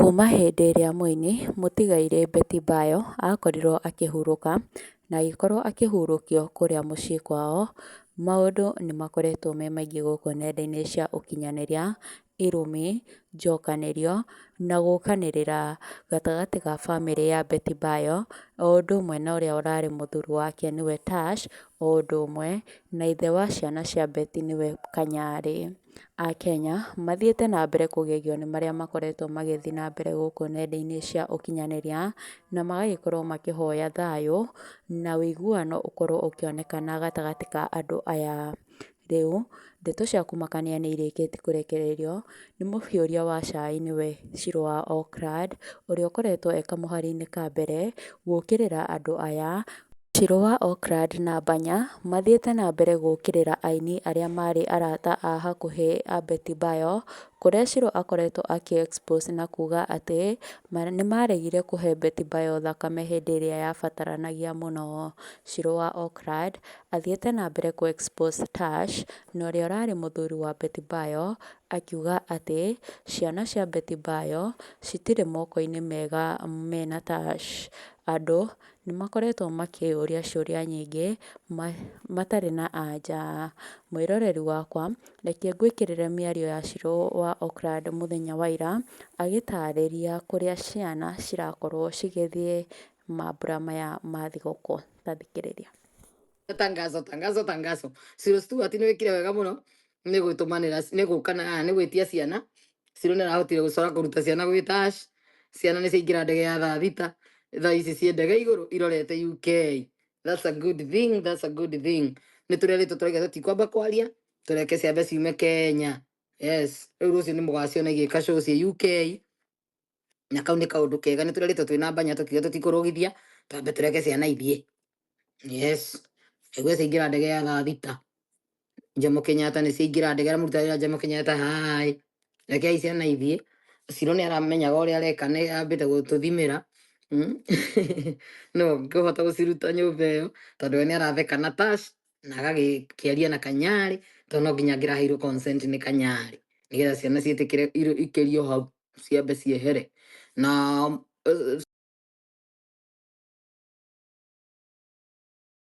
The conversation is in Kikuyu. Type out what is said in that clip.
Kuma hĩndĩ ĩrĩa mũini mũtigairĩ Betty Bayo akorirwo akĩhurũka, na agĩkorwo akĩhurũkio kũrĩa mũciĩ kwao, maũndũ nĩ makoretwo me maingĩ gũkũ nenda-inĩ cia ũkinyanĩria, irumi, njokanĩrio, na gũkanĩrĩra gatagatĩ ga bamĩrĩ ya Betty Bayo, o ũndũ ũmwe na ũrĩa ũrarĩ mũthuri wake nĩwe Tash, o ũndũ ũmwe na ithe wa ciana cia Betty nĩwe Kanyarĩ. Akenya mathiĩte na mbere kũgegio nĩ marĩa makoretwo magĩthiĩ na mbere gũkũ nenda-inĩ cia ũkinyanĩria, na magagĩkorwo makĩhoya thayũ na ũiguano ũkorwo ũkĩonekana gatagatĩ ka andũ aya. Rĩu, ndeto cia kũmakania nĩ irĩkĩtie kũrekererio nĩ mũhiũria wa cai nĩwe Shirũ wa Oakland, ũrĩa ũkoretwo e kamũhari-inĩ ka mbere gũkĩrĩra andũ aya. Shirũ wa Oakland na Banya mathiĩte na mbere gũkĩrĩra aini arĩa marĩ arata a hakuhĩ a Betty Bayo, kũrĩa Shirũ akoretwo akĩ expose na kuga atĩ nĩ maregire kũhe Betty Bayo thakame hĩndĩ ĩrĩa yabataranagia mũno. Shirũ wa Oakland athiĩte na mbere kũ expose Tash na ũrĩa ũrarĩ mũthuri wa Betty Bayo, akiuga atĩ ciana cia Betty Bayo citirĩ moko-inĩ mega mena Tash. Andũ nĩ makoretwo makĩyũria ciũria nyingĩ matarĩ na anja. Mwĩroreri wakwa, reke ngwĩkĩrĩre mĩario ya Shirũ wa Oakland mũthenya wa ira, agĩtarĩria kũrĩa ciana cirakorwo cigĩthiĩ mambura maya ma thigũkũ. Ta thikĩrĩria. Tangazo, tangazo, tangazo. Ciro Stewart nĩ wĩkire wega mũno nĩ gwĩtũmanĩra, nĩ gũka na nĩ gwĩtia ciana. Ciro nĩ arahotire gũcora kũruta ciana gwĩ Tash. Ciana nĩ ciaingĩra ndege ya thaa 6, thaa ici ciĩ ndege igũrũ irorete UK. That's a good thing, that's a good thing. Nĩ tũrerĩtwo tũraiga tũtikwamba kwaria, tũreke ciambe ciume Kenya. Yes, rĩu rũciũ nĩ mũgaciona igĩka show ciĩ UK, na kau nĩ kaũndũ kega. Nĩ tũrerĩtwo twĩna Mbanya tũkiuga tũtikũrũgithia, twambe tũreke ciana ithiĩ. Yes, nĩguo ciaingĩra ndege ya thaa 6. Jomo Kenyatta nĩ ciaingĩra ndege, aramũruta wĩra Jomo Kenyatta. Hai, rekei ciana ithiĩ. Ciro nĩ aramenyaga ũrĩa areka, nĩ ambĩte gũtũthimĩra. No ngũhota gũciruta nyũmba ĩyo tondũ we nĩ aratheka na Tash na agagĩkĩaria na Kanyarĩ, tondũ no nginya angĩraheirwo consent nĩ Kanyarĩ nĩgetha ciana ciĩtĩkĩre ikĩrio hau ciambe ciehere na